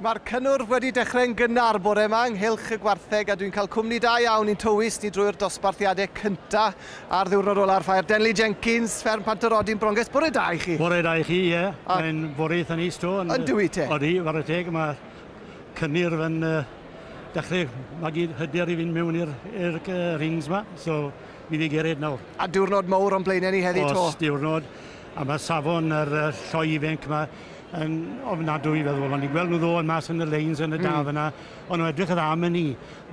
Mae'r cynnwrf wedi dechrau'n gynnar bore yma ynghylch y gwartheg a dwi'n cael cwmni da iawn i'n tywys ni drwy'r dosbarthiadau cynta ar ddiwrnod ola'r ffair. Denley Jenkins, fferm Pantyrodyn Bronges, bore da i chi. Bore da i chi, ie. Mae'n bore eitha neis to. Yn dyw i te? Odi, whare teg, mae cynnyrf yn dechrau magu hyder i fynd mewn i'r rings ma, so mi fi gered nawr. A diwrnod mawr o'n blaenau ni heddi to. Os, diwrnod, a mae safon yr lloi ifanc yma yn ofnadwy i feddwl. O'n i'n gweld nhw ddo yn mas yn y leins yn y daf yna, o'n nhw edrych yn dda am ni,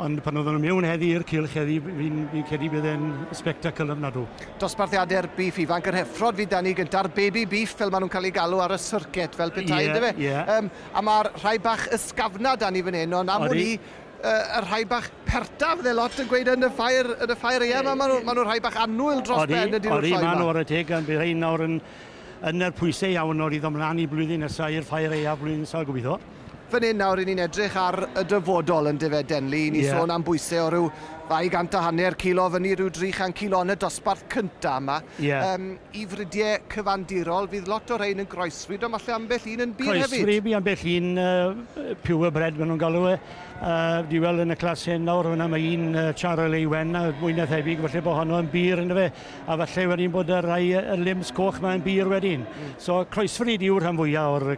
ond pan oedden nhw mewn heddi i'r cylch heddi, fi'n fi credu bydd e'n spectacle ofnadw. Dosbarthiadau'r beef ifanc, yr heffrod fydd 'da ni gynta'r baby beef fel maen nhw'n cael ei galw ar y circuit fel petai, yeah, yndyfe? Yeah. A mae'r rhai bach ysgafna 'da ni fan hyn, ond am wn i, y rhai bach perta fydde lot yn gweud yn y ffair, yn y ffair aeaf, ma nhw, ma nhw rhai bach annwyl dros ben ydyn nhw'r odi, maen nhw ar y teg, ond bydd rhain nawr yn yr pwysau iawn nawr i ddod mlaen i blwyddyn nesaf, i'r ffair aeaf blwyddyn nesaf gobeithio. Fan hyn nawr, i ni'n edrych ar y dyfodol yn dyfe Denley, i ni sôn am bwysau o ryw 250 kilo fyny rhyw 300 kilo yn y dosbarth cynta yma. I fridiau cyfandirol, fydd lot o rhain yn groesfryd, ond falle ambell un yn bur hefyd. Croesfryd, ambell un purebred maen nhw'n galw e. Di weld yn y clas hyn nawr, fyna mae un Charolais wen a mwy na thebyg, falle bod honno yn bur ynddo fe. A falle wedyn bod y rai y limbs coch yma yn bur wedyn. So croesfryd yw'r rhan fwyaf o'r y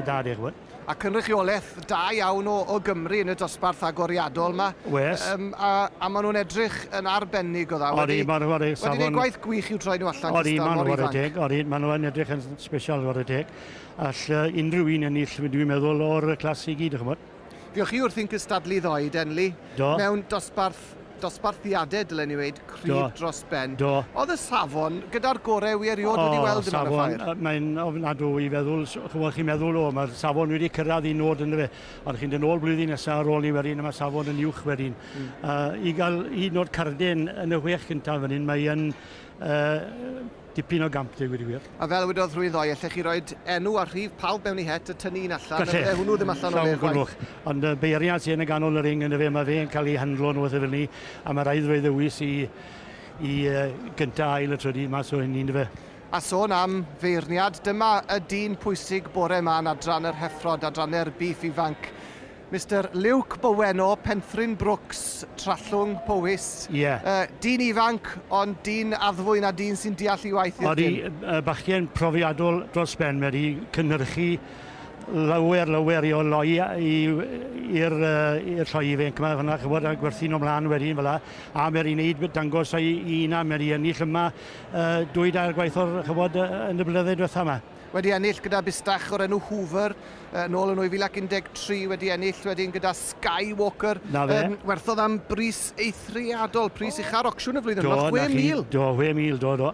da, dech ch'mod. A cynrychiolaeth da iawn o Gymru yn y dosbarth agoriadol yma. Wes. A maen nhw'n edrych yn arbennig o dda. Odi, maen nhw'n wedi gwneud gwaith gwych i'w troi nhw allan. Odi, maen nhw'n whare teg. Odi, maen nhw'n edrych yn special, whare teg. All unrhyw un ennill, dwi'n meddwl, o'r clas i gyd, ch'mod. Fuoch chi wrthi'n cystadlu ddoe, Denley. Do. Mewn dosbarthiadau, dylen ni weud, cryf dros ben. Do. Oedd y safon gyda'r gorau wi erioed wedi weld yma yn y ffair? Mae'n ofnadw i feddwl, ch'mod, chi'n meddwl, o, mae'r safon wedi cyrraedd i nod ynddo fe. Ond chi'n dod nôl blwyddyn nesaf ar ôl ni wedyn, a mae safon yn uwch wedyn. I gael hyd yn oed cardyn yn y 6 cyntaf fan hyn, mae'n dipyn o gamp, dweud gwir. A fel wedodd rhywun ddoe, allech chi roed enw a rhif pawb mewn i het a tynnu un allan, a fydde hwnnw ddim allan o le chwaith. Ond y beiriant sy'n yn y ganol y ring ynddo fe, mae fe'n cael ei handlo nhw fel ni, a mae rhaid rhoi ddewis i gynta, ail, y trydydd mas o hynny, ynddo fe. A sôn am feirniad, dyma y dyn pwysig bore yma yn adran yr heffrod, adrannau'r beef ifanc. Mr Luke Bowen o Penrhyn Brooks, Trallwng, Powys. Dyn ifanc, ond dyn addfwyn a dyn sy'n deall ei waith i'r Odi, dim. Bachgen profiadol dros ben, mae wedi cynhyrchu lawer, lawer i o loi i'r lloi ifanc yma, fyna, ch'mod, a gwerthu nhw ymlaen wedyn fel 'a. A mae wedi wneud dangos o'i un a mae wedi ennill yma 2-3 gwaith o'r, ch'mod, yn y blynyddoedd diwetha yma. Wedi ennill gyda bustach o'r enw Hoover, nôl yn 2013, wedi ennill wedyn gyda Skywalker. Na fe. Werthodd am bris eithriadol, pris ucha'r ocsiwn y flwyddyn, Do, yma, na chi. 6,000. Do, 6,000, do, do.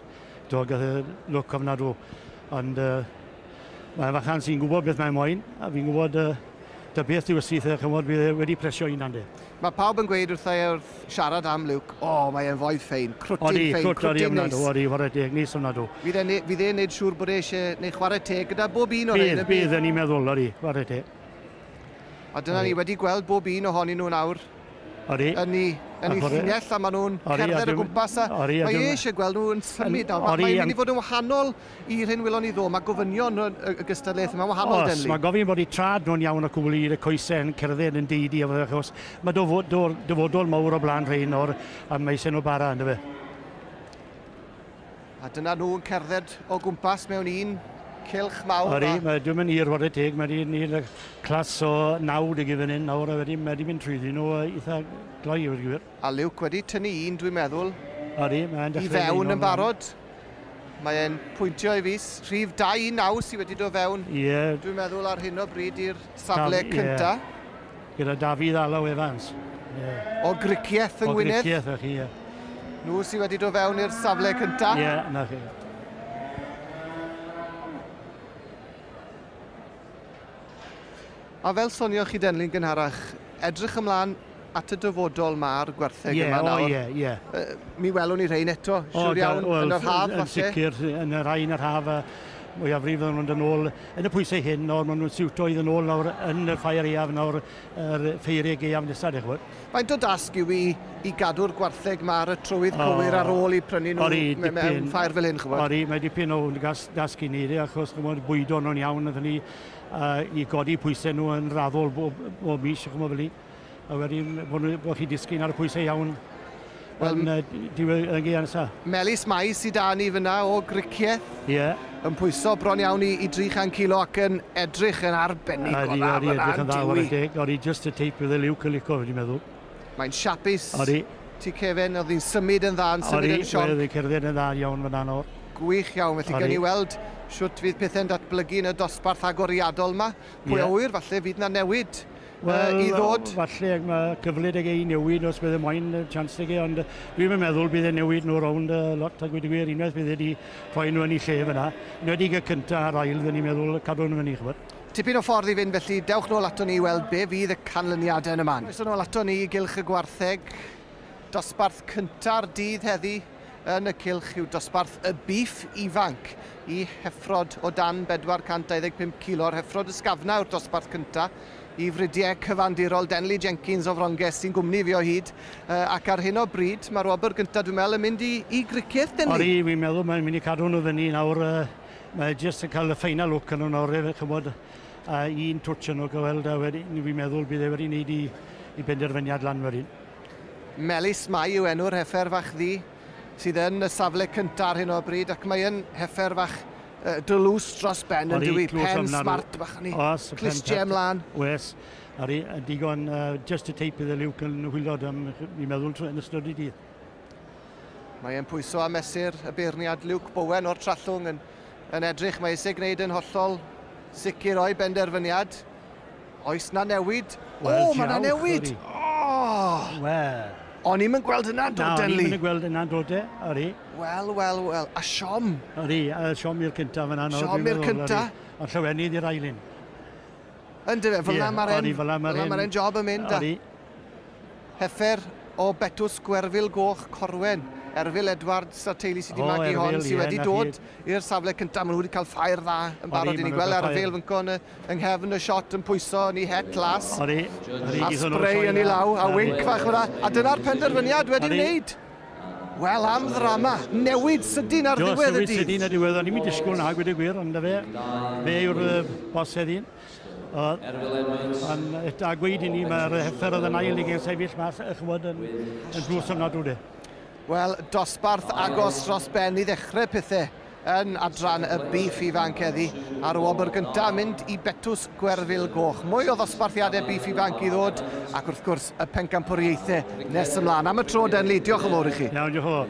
Do, gath e lwc ofnadw. Ond mae'n fachan sy'n gwybod beth mae'n moyn, a fi'n gwybod dy beth yw y syth, ch'mod, bydd e wedi plesio un ande. Mae pawb yn gweud wrtha i wrth siarad am Luke, o, mae e'n foi ffein, crwtyn Odi, ffein, crwt, odi, crwtyn ofnadw, neis. odi, whare teg, neis ofnadw. Fydd e'n neud siŵr bod e eisiau neu chwarae teg gyda bob un o'r Bydd, rhain, y bydd, yn i'n meddwl, odi, whare teg. A dyna ni wedi gweld bob un ohonyn nhw nawr. Odi. Yn ei llinell, a maen nhw'n cerdded o gwmpas a Odi, a mae e dwi'm eisiau gweld nhw yn symud nawr. Odi, Mae'n mynd i fod yn wahanol i'r hyn welon ni ddo. Mae gofynion y gystadleuaeth yma wahanol, Oes, Denley. mae gofyn bod eu trad nhw'n iawn o cwbl i'r coesau yn cerdded yn deidi, a fydde, achos mae dyfodol mawr o blaen rhain o'r, a mae eisiau nhw bara, yndyfe. A dyna nhw yn cerdded o gwmpas mewn un cylch mawr. Odi, mae dwi'm yn hir whare teg, mae wedi ni'r clas o 90 i fan hyn nawr, a wedi, mae wedi mynd trwyddi nhw eitha gloi, i gwir. A Luke wedi tynnu un, dwi'n meddwl, Odi, mae'n i dechrau fewn neud yn barod. Mae e'n pwyntio i fys. Rhif 29 sydd wedi dod fewn, dwi'n meddwl, ar hyn o bryd i'r safle cynta. Gyda Dafydd Alaw Evans. O Gricieth yng O Ngwynedd. Gricieth, chi, ie. Nhw sydd wedi dod fewn i'r safle cynta. Ie, na chi. A fel sonioch chi Denley'n gynharach, edrych ymlaen at y dyfodol ma'r gwartheg yma nawr. Ie. Mi welwn ni rhain eto, O, siŵr iawn, wel, yn yr haf, yn falle. sicr, yn yr rhai yn yr haf, mwyafrif fydden nhw'n dod nôl yn y pwysau hyn, nawr maen nhw'n siwto iddyn nôl nawr yn y ffair aeaf nawr, yr ffeiriau gaeaf nesaf, dych ch'mod. Faint o dasg yw i gadw'r gwartheg ma ar y trywydd cywir ar ôl i prynu nhw mewn ffair fel hyn, ch'mod? Ori, mae dipyn o dasg i wneud e, achos ch'mod, bwydo nhw'n iawn, ydyn ni i godi pwysau nhw yn raddol bob mis, ch'mod fel i. A wedyn bod chi disgyn ar y pwysau iawn. Wel, yn y gaeaf nesaf. Melys Mai sydd da ni fyna o Gricieth. Ie. Yn pwyso bron iawn i 300 kilo ac yn edrych yn arbennig o dda. Odi, edrych yn dda, whare teg. Odi, just y teip iddo Luke yn licio, fi'n meddwl. Mae'n siapus. Odi. Ti cefen, oedd hi'n symud yn dda, yn symud yn sionc. Odi, oedd hi'n cerdded yn dda iawn fyna nawr. Gwych iawn, felly gawn ni weld shwt fydd pethau'n datblygu yn y dosbarth agoriadol yma. Pwy a ŵyr, falle fydd na newid i ddod. Falle mae cyfle 'da i newid os bydd e moyn chance 'da ge, ond dwi'n meddwl bydd e newid nhw rownd lot a gweud y gwir, unwaith bydd e wedi rhoi nhw yn ei lle fyna. Enwedig y cynta a'r ail, fydden ni'n meddwl cadw nhw fyny, ch'mod. Tipyn o ffordd i fynd, felly dewch nôl ato ni i weld be fydd y canlyniadau yn y man. Croeso nôl ato ni i Gylch y Gwartheg. Dosbarth cynta'r dydd heddi yn y cylch yw dosbarth y bîff ifanc i heffrod o dan 425 kilo. Heffrod ysgafna yw'r dosbarth cynta i fridiau cyfandirol. Denley Jenkins o Fronges sy'n gwmni fi o hyd. Ac ar hyn o bryd, mae'r wobr gyntaf dwi'n meddwl yn mynd i Gricieth, Denley. Ori, fi'n meddwl mae'n mynd i cadw nhw fyny nawr. Mae jyst yn cael y final look yn nhw nawr, ch'mod, un twtsh yn nhw gweld, a wedyn fi'n meddwl bydd e wedi wneud i benderfyniad lan wedyn. Melys Mai yw enw'r heffer fach ddi sydd yn y safle cyntaf ar hyn o bryd, ac mae yn heffer fach dylws dros ben yn dywi, pen smart bach ni, clustiau ymlaen. Wes, ari, digon, just y teip iddo Luke yn hwylod, fi'n meddwl yn ystod y dydd. Mae e'n pwyso a mesur y beirniad Luke Bowen o'r Trallwng yn edrych, mae eisiau gwneud yn hollol sicr o'i benderfyniad. Oes na newid? O, mae na newid! Wel. O'n i'm yn gweld hynna'n dod, Denley. Na, o'n i'm yn gweld hynna'n dod e, ori. Wel, wel, wel, a siom. Ori, a siom i'r cyntaf fyna. Siom i'r cyntaf. A llawenydd i'r ail un. Yndyfe, fel 'na mae'r en job yn mynd. Ori. Heffer o Betws Gwerfyl Goch Corwen. Erfyl Edwards a teulu sydd wedi magu hon, sydd wedi dod i'r safle cyntaf. Maen nhw wedi cael ffair dda yn barod. I ni gweld Erfyl fynco yng nghefn y shot yn pwyso yn ei het las. A spray yn ei law, a wink fach fyna. A dyna'r penderfyniad wedi wneud. Wel, am ddrama. Newid sydyn ar ddiwedd y dydd. Newid sydyn ar ddiwedd. O'n i'n mynd disgwyl na, gweud y gwir, ond fe yw'r bos heddi'n. A gweud i ni, mae'r heffer oedd yn ail i gael sefyll mas, ch'mod, yn drws ofnadwy de. Wel, dosbarth agos dros ben i ddechrau pethau yn adran y bîff ifanc heddi a'r wobr gyntaf mynd i Betws Gwerfyl Goch. Mwy o ddosbarthiadau bîff ifanc i ddod ac wrth gwrs y pencampwriaethau nes ymlaen. Am y tro, Denley, diolch yn fawr i chi. Iawn, diolch yn fawr.